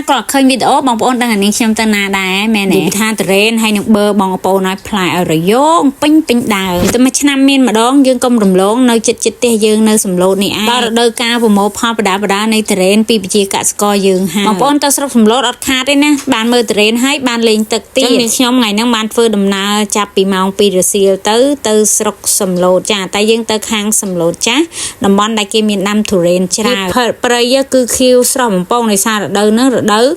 គាត់ឃើញវីដេអូបងប្អូនដឹងអានេះខ្ញុំទៅណាដែរមែនទេថាតរេនហើយនឹងបឺបងប្អូនឲ្យផ្លែឲ្យរយោងពេញពេញដើមតែមួយឆ្នាំមានម្ដងយើងកុំរំលងនៅចិត្តចិត្តផ្ទះយើងនៅសំឡូតនេះឯងដល់រដូវកាលប្រមូលផលបដាបដានៃតរេនពីប្រជាកសិករយើងហើយបងប្អូនទៅស្រុកសំឡូតអត់ខាតទេណាបានមើលតរេនហើយបានលេងទឹកទៀតចឹងនាងខ្ញុំថ្ងៃហ្នឹងបានធ្វើដំណើរចាប់ពីម៉ោង2រសៀលទៅទៅស្រុកសំឡូតចាតែយើងទៅខាងសំឡូតចាស់តំបន់ដែលគេមានដាំទុរេនច្រើនព្រៃគឺខៀវស្រស់បំពងដោយសាររដូវហ្នឹងរដូវ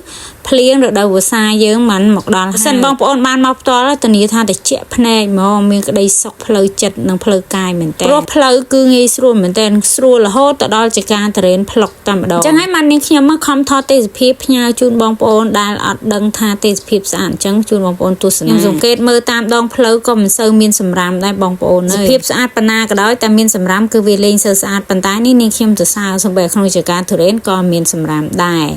ភ្លៀងរដូវវស្សាយើងមិនមកដល់ហើយសិនបងប្អូនបានមកផ្ទាល់ធានាថាតិចភ្នែកហ្មងមានក្តីសុខផ្លូវចិត្តនិងផ្លូវកាយមែនតើព្រោះផ្លូវគឺងាយស្រួលមែនតើស្រួលរហូតទៅដល់ចការតរេនផ្លុកតែម្ដងអញ្ចឹងហើយបាននាងខ្ញុំមកខំថតទេសភាពផ្ញើជូនបងប្អូនដែលអត់ដឹងថាទេសភាពស្អាតអញ្ចឹងជូនបងប្អូនទស្សនាខ្ញុំសង្កេតមើលតាមដងផ្លូវក៏មិនសូវមានសម្រាមដែរបងប្អូនអើយសភាពស្អាតប៉ុណ្ណាក៏ដោយតែមានសម្រាមគឺវាលេងសូវស្អាតប៉ុន្តែនេះនាងខ្ញុំសរសើរសូម្បីក្នុងចការទុរេនក៏មានសម្រាមដែរ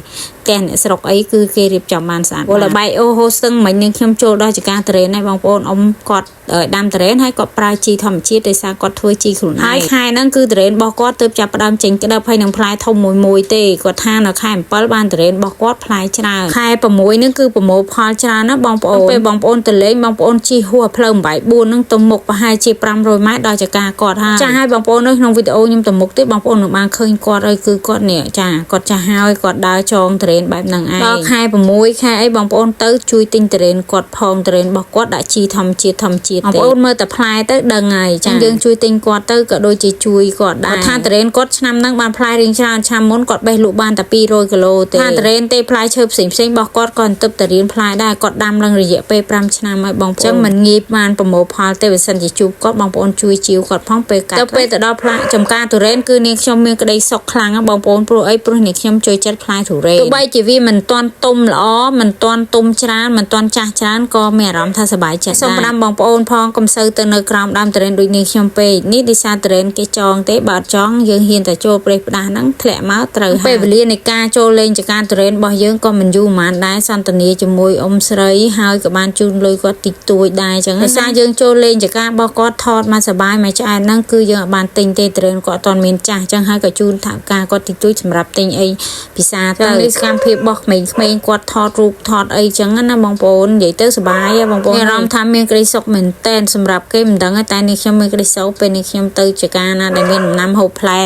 ផ្ទះអ្នកស្រុកអីគឺគេរៀបចំបានស្អាតពលបែកអូហូស្ទឹងមិញនាងខ្ញុំចូលដល់ចការទុរេនហើយបងប្អូនអ៊ំគាត់ដាំទុរេនហើយគាត់ប្រើជីធម្មជាតិដោយសារគាត់ធ្វើជីខ្លួនឯងហើយខែហ្នឹងគឺទុរេនរបស់គាត់ទើបចាប់ផ្ដើមចេញក្តឹបហើយនឹងផ្លែធំមួយមួយទេគាត់ថានៅខែ7បានទុរេនរបស់គាត់ផ្លែច្រើនខែ6ហ្នឹងគឺប្រមូលផលច្រើនណាបងប្អូនពេលបងប្អូនទៅលេងបងប្អូនជិះហួសផ្លូវ8 4ហ្នឹងទៅមុខប្រហែលជា500ម៉ែត្រដល់ចការគាត់ហើយចាហើយបងប្អូននៅក្នុងវីដេអូខ្ញុំទៅមុខទៀតបងប្អូននឹងបានឃើញគាត់ហើយគឺគាត់នេះចាគាត់ចាស់ហើយគាត់ដើរចងទុរេនបែបហ្នឹងឯងដល់ខែ6ខែអីបងប្អូនទៅជួយទិញទុរេនគាត់ផងទុរេនរបស់គាត់ដាក់ជីធម្មជាតិធម្មជាតិទេបងប្អូនមើលតែផ្លែទៅដឹងហើយចាយើងជួយទិញគាត់ទៅក៏ដូចជាជួយគាត់ដែរថាទុរេនគាត់ឆ្នាំហ្នឹងបានផ្លែរៀងច្រើនឆ្នាំមុនគាត់បេះលក់បានតែ200គីឡូទេថាទុរេនទេផ្លែឈើផ្សេងផ្សេងរបស់គាត់ក៏ទិបតែរៀនផ្លែដែរគាត់ដាំឡើងរយៈពេល5ឆ្នាំហើយបងប្អូនចឹងមិនងាយបានប្រមូលផលទេបើសិនជាជួបគាត់បងប្អូនជួយជាវគាត់ផងពេលកាត់ទៅពេលទៅដល់ផ្លែចំការទុរេនគឺនាងខ្ញុំមានក្តីសុខខ្លាំងណាស់បងប្អូនព្រោះអីព្រោះនាងខ្ញុំចូលចិត្តផ្លែទុរេនទោះបីជាវាមិនទាន់ទុំល្អមិនទាន់ទុំច្រើនមិនទាន់ចាស់ច្រើនក៏មានអារម្មណ៍ថាសប្បាយចិត្តសូមផ្ដាំបងប្អូនផងកុំសូវទៅនៅក្រោមដើមទុរេនដូចនាងខ្ញុំពេកនេះដោយសារទុរេនគេចងទេបើអត់ចងយើងហ៊ានតែចូលប្រេះផ្ដាស់ហ្នឹងធ្លាក់មកត្រូវហើយពេលវេលានៃការចូលលេងចការទុរេនរបស់យើងក៏មិនយូរប៉ុន្មានដែរសន្ទនាជាមួយអ៊ំស្រីហើយក៏បានជូនលុយគាត់តិចតួចដែរចឹងដោយសារយើងចូលលេងចការរបស់គាត់ថតមកសប្បាយមកឆ្អែតហ្នឹងគឺយើងអត់បានទិញទេទុរេនគាត់អត់ទាន់មានចាស់ចឹងហើយក៏ជូនថវិកាគាត់តិចតួចសម្រាប់ទិញអីពិសាទៅនេះសកម្មភាពរបស់ក្មេងៗគាត់ថតរូបថតអីចឹងណាបងប្អូននិយាយទៅសប្បាយបងប្អូនមានអារម្មណ៍ថាមានក្តីសុខមែនតែនសម្រាប់គេមិនដឹងទេតែនេះខ្ញុំមានក្តីសុខពេលនេះខ្ញុំទៅចការណាដែលមានដំណាំហូបផ្លែ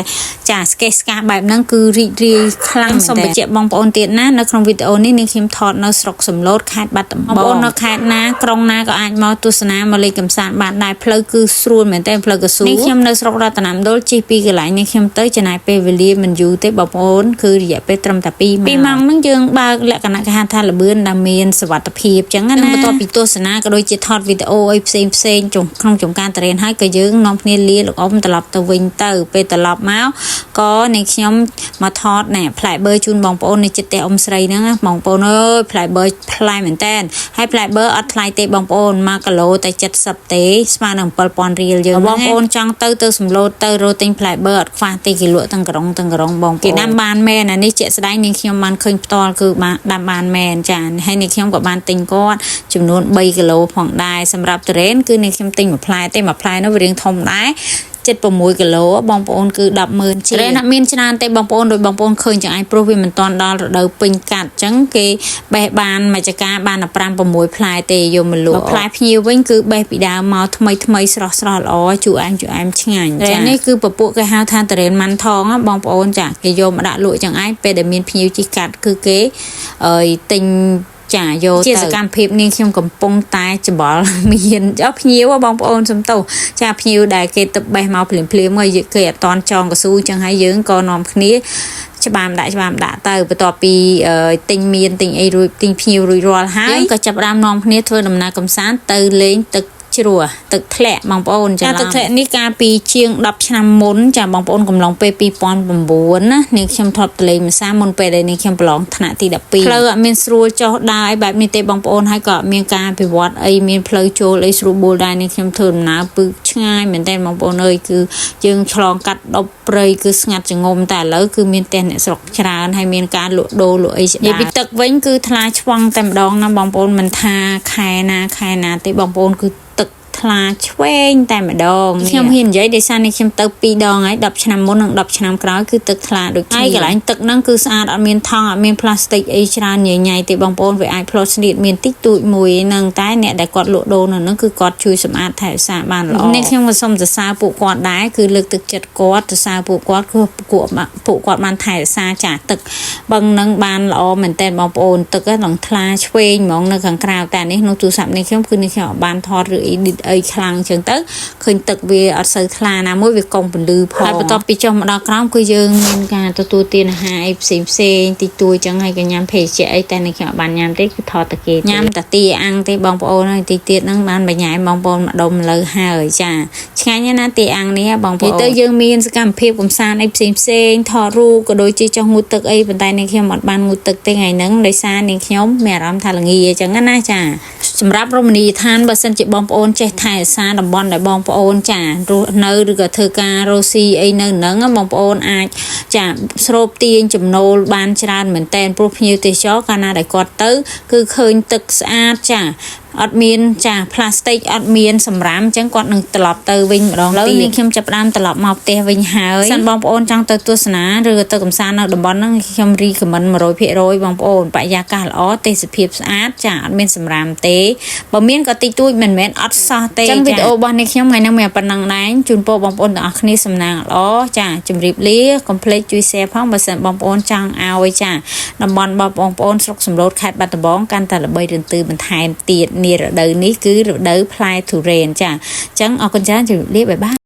ចាស្កេះស្កាបែបហ្នឹងគឺរីករាយខ្លាំងសូមបញ្ជាក់បងប្អូនទៀតណានៅក្នុងវីដេអូនេះនាងខ្ញុំថតនៅស្រុកសំឡូតខេត្តបាត់ដំបងបងប្អូននៅខេត្តណាក្រុងណាក៏អាចមកទស្សនាមកលេងកម្សាន្តបានដែរផ្លូវគឺស្រួលមែនទែនផ្លូវកស៊ូនេះខ្ញុំនៅស្រុករតនមណ្ឌលជិះពីកន្លែងនេះខ្ញុំទៅចំណាយពេលវេលាមិនយូរទេបងប្អូនគឺរយៈពេលត្រឹមតែ2ម៉ោង2ម៉ោងហ្នឹងយើងបើកលក្ខណៈគេហៅថាល្បឿនដែលមានសុវត្ថិភាពចឹងណាបន្ទាប់ពីទស្សនាក៏ដូចជាថតវីដេអូអីផ្សេងផ្សេងក្នុងចំការតរៀនហើយក៏យើងនាំគ្នាលាលោកអ៊ំត្រឡប់ទៅវិញទៅពេលត្រឡប់មកក៏នាងខ្ញុំមកថតណែផ្លែបឺជូនបងប្អូននៅចិត្តផ្ទះអ៊ំស្រីហ្នឹងណាបងប្អូនអើយផ្លែបឺផ្លែមែនតើហើយផ្លែបឺអត់ថ្លៃទេបងប្អូន1គីឡូតែ70ទេស្មើនឹង7000រៀលយើងបងប្អូនចង់ទៅទៅសំឡូតទៅរកទិញផ្លែបឺអត់ខ្វះទេគេលក់ទាំងក្រុងទាំងក្រុងបងប្អូនគេដាំបានមែនអានេះជាក់ស្ដែងនាងខ្ញុំបានឃើញផ្ទាល់គឺបានដាំបានមែនចាហើយនាងខ្ញុំក៏បានទិញគាត់ចំនួន3គីឡូផងដែរសម្រាប់ទុរេនគឺនាងខ្ញុំទិញមួយផ្លែទេមួយផ្លែនោះវារៀងធំដែរ76គីឡូបងប្អូនគឺ100000ជាងរេនអត់មានច្រើនទេបងប្អូនដោយបងប្អូនឃើញចឹងឯងព្រោះវាមិនទាន់ដល់រដូវពេញកាត់ចឹងគេបេះបានមួយចកាបានតែ5 6ផ្លែទេយកមកលក់ផ្លែភ្ញៀវវិញគឺបេះពីដើមមកថ្មីថ្មីស្រស់ស្រស់ល្អជូរអែមជូរអែមឆ្ងាញ់ចានេះគឺពពួកគេហៅថាតរេនម៉ាន់ថងបងប្អូនចាគេយកមកដាក់លក់ចឹងឯងពេលដែលមានភ្ញៀវជិះកាត់គឺគេអើយទិញចាយកទៅជាសកម្មភាពនាងខ្ញុំកំពុងតែច្បល់មានភ្ញៀវបងប្អូនសំទោសចាភ្ញៀវដែលគេទៅបេះមកភ្លាមភ្លាមមកគេអត់តន់ចងកស៊ូចឹងហើយយើងក៏នាំគ្នាច្បាមដាក់ច្បាមដាក់ទៅបន្ទាប់ពីទិញមានទិញអីរួចទិញភ្ញៀវរួចរាល់ហើយយើងក៏ចាប់ផ្ដើមនាំគ្នាធ្វើដំណើរកម្សាន្តទៅលេងទឹកជ្រោះទឹកធ្លាក់បងប្អូនចាទឹកធ្លាក់នេះកាលពីជាង10ឆ្នាំមុនចាបងប្អូនកំឡុងពេល2009ណានាងខ្ញុំថតទៅលេងភាសាមុនពេលដែលនាងខ្ញុំប្រឡងថ្នាក់ទី12ផ្លូវអត់មានស្រួលចុះដើរអីបែបនេះទេបងប្អូនហើយក៏អត់មានការពិវត្តអីមានផ្លូវចូលអីស្រួលបួលដែរនាងខ្ញុំធ្វើដំណើរពឹកឆ្ងាយមែនតើបងប្អូនអើយគឺយើងឆ្លងកាត់ដប់ព្រៃគឺស្ងាត់ចងំតែឥឡូវគឺមានផ្ទះអ្នកស្រុកច្រើនហើយមានការលក់ដូរលក់អីជាដើមនិយាយពីទឹកវិញគឺថ្លាឆ្វង់តែម្ដងណាបងប្អូនមិនថាខែណាខែណាទេបងប្អូនគឺទឹក ថ្លាឆ្វេងតែម្ដងខ្ញុំហ៊ាននិយាយដោយសារនេះខ្ញុំទៅ2ដងហើយ10ឆ្នាំមុននិង10ឆ្នាំក្រោយគឺទឹកថ្លាដូចគ្នាហើយកន្លែងទឹកហ្នឹងគឺស្អាតអត់មានថង់អត់មានផ្លាស្ទិកអីច្រើនញញៃទេបងប្អូនវាអាចផ្លត់ស្នៀតមានតិចតួចមួយហ្នឹងតែអ្នកដែលគាត់លក់ដូរនៅហ្នឹងគឺគាត់ជួយសម្អាតថែរក្សាបានល្អនេះខ្ញុំក៏សូមសរសើរពួកគាត់ដែរគឺលើកទឹកចិត្តគាត់សរសើរពួកគាត់គឺពួកពួកគាត់បានថែរក្សាចាទឹកបឹងហ្នឹងបានល្អមែនតើបងប្អូនទឹកហ្នឹងថ្លាឆ្វេងហ្មងនៅខាងក្រៅតែនេះក្នុងទូរស័ព្ទនេះខ្ញុំគឺនេះខ្ញុំអត់បានថតឬ edit អីខ្លាំងអញ្ចឹងទៅឃើញទឹកវាអត់សូវថ្លាណាមួយវាកងពន្លឺផងហើយបន្ទាប់ពីចុះមកដល់ក្រោមគឺយើងមានការទទួលទានអាហារអីផ្សេងផ្សេងតិចតួចអញ្ចឹងហើយក៏ញ៉ាំភេសជ្ជៈអីតែនេះខ្ញុំអត់បានញ៉ាំទេគឺថតតែគេញ៉ាំតាទាអាំងទេបងប្អូនហើយតិចទៀតហ្នឹងបានបញ្ញាយបងប្អូនម្ដុំលើហើយចាឆ្ងាញ់ណាស់ទាអាំងនេះបងប្អូនទៅយើងមានសកម្មភាពកំសាន្តអីផ្សេងផ្សេងថតរូបក៏ដូចជាចុះងូតទឹកអីប៉ុន្តែនេះខ្ញុំអត់បានងូតទឹកទេថ្ងៃហ្នឹងដោយសារនេះខ្ញុំមានអារម្មណ៍ថាល្ងាអញ្ចឹងណាចាសម្រាប់រមណីយដ្ឋានបើសិនជាបងប្អូនចេះថែរក្សាតំបន់ដែលបងប្អូនចារស់នៅឬក៏ធ្វើការរស់ស៊ីអីនៅហ្នឹងបងប្អូនអាចចាស្រូបទាញចំណូលបានច្រើនមែនតែនព្រោះភ្ញៀវទេសចរកាលណាដែលគាត់ទៅ គឺឃើញទឹកស្អាតចាអត់មានចាផ្លាស្ទិកអត់មានសម្រាមអញ្ចឹងគាត់នឹងត្រឡប់ទៅវិញម្ដងទៀតនេះខ្ញុំចាប់ផ្ដើមត្រឡប់មកផ្ទះវិញហើយសិនបងប្អូនចង់ទៅទស្សនាឬក៏ទៅកំសាន្តនៅតំបន់ហ្នឹងខ្ញុំ recommend 100%បងប្អូនបរិយាកាសល្អទេសភាពស្អាតចាអត់មានសម្រាមទេបើមានក៏តិចតួចមិនមែនអត់សោះទេអញ្ចឹងវីដេអូរបស់នេះខ្ញុំថ្ងៃនេះមានប៉ុណ្ណឹងដែរជូនពរបងប្អូនទាំងអស់គ្នាសំណាងល្អចាជម្រាបលាកុំភ្លេចជួយ share ផងបើសិនបងប្អូនចង់ឲ្យចាតំបន់របស់បងប្អូនស្រុកសំឡូតខេត្តបាត់ដំបងកាន់តែល្បីរន្ទឺបន្ថែមទៀតនារដូវនេះគឺរដូវផ្លែទុរេនចាអញ្ចឹងអរគុណច្រើនជម្រាបលា bye bye.